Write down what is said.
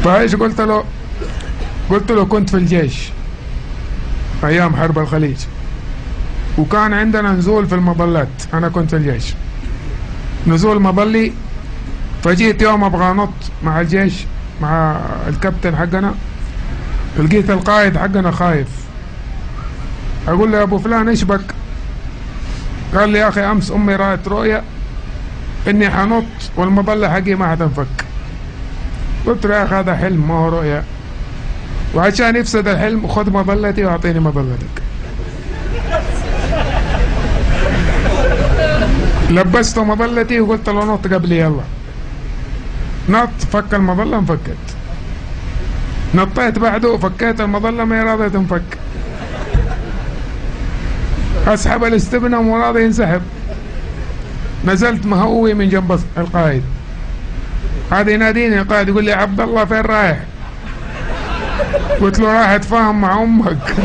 فايش قلت له؟ قلت له كنت في الجيش ايام حرب الخليج، وكان عندنا نزول في المظلات، انا كنت في الجيش نزول مظلي. فجيت يوم ابغى انط مع الجيش مع الكابتن حقنا، لقيت القائد حقنا خايف. اقول له يا ابو فلان ايش بك؟ قال لي يا اخي امس امي رأت رؤيا اني حنط والمظله حقي ما حتنفك. قلت له يا اخي هذا حلم ما هو رؤيا، وعشان يفسد الحلم خذ مظلتي واعطيني مظلتك. لبسته مظلتي وقلت له نط قبلي يلا. نط، فك المظلة انفكت. نطيت بعده فكيت المظلة ما هي راضية تنفك. اسحب الاستبنه ومو راضي ينسحب. نزلت مهوي من جنب القائد. هذا يناديني القائد يقول لي عبد الله فين رايح؟ قلت له رايح اتفاهم مع امك.